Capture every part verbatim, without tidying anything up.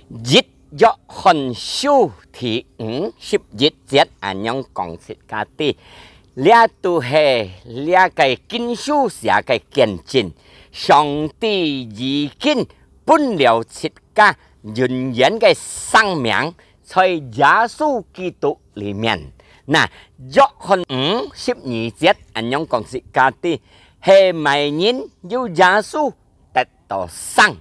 一約翰書第五十一節恁樣講自家知，這都係這个經書寫个見證，上帝已經分了自家永遠个生命，在耶穌基督裡面。那約翰五十二節恁樣講自家知，係麼人有耶穌得到生，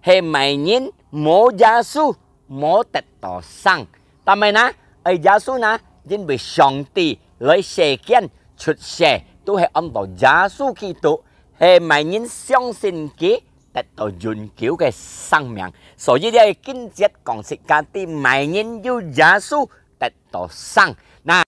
係麼人無耶穌無得到生。但係呢，愛耶穌呢，因為上帝來世間出世，都係安到耶穌基督，係麼人相信佢得到永久个生命。所以這个經節講自家知，麼人有耶穌得到生。那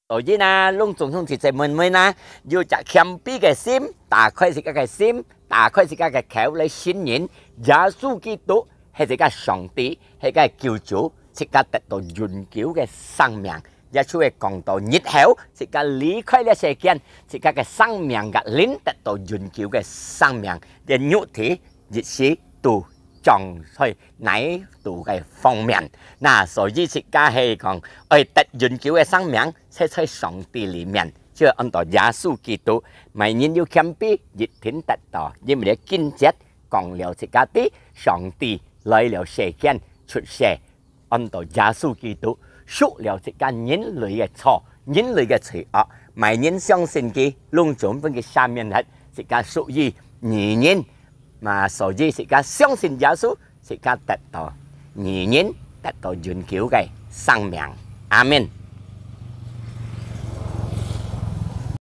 所以呢，攏總兄弟姊妹呢，有隻謙卑个心，打開自家个心，打開自家个口來承認耶穌基督係自家上帝，係个救主，自家得到永久个生命。耶穌會講到日後，自家離開這世間，自家个生命个靈得到永久个生命，連肉體一時都將在哪度个方面。那所以自家係講，愛得永久个生命， 在在上帝裡面，就安到耶穌基督，麼人有謙卑，一定得到，因為這經節講了自家知，上帝來了世間出世，安到耶穌基督贖了自家人類个錯，人類个罪惡，麼人相信佢，攏總分佢赦免忒，自家屬於義人。嘛，所以自家相信耶穌，自家得到義人，得到永久个生命。阿們。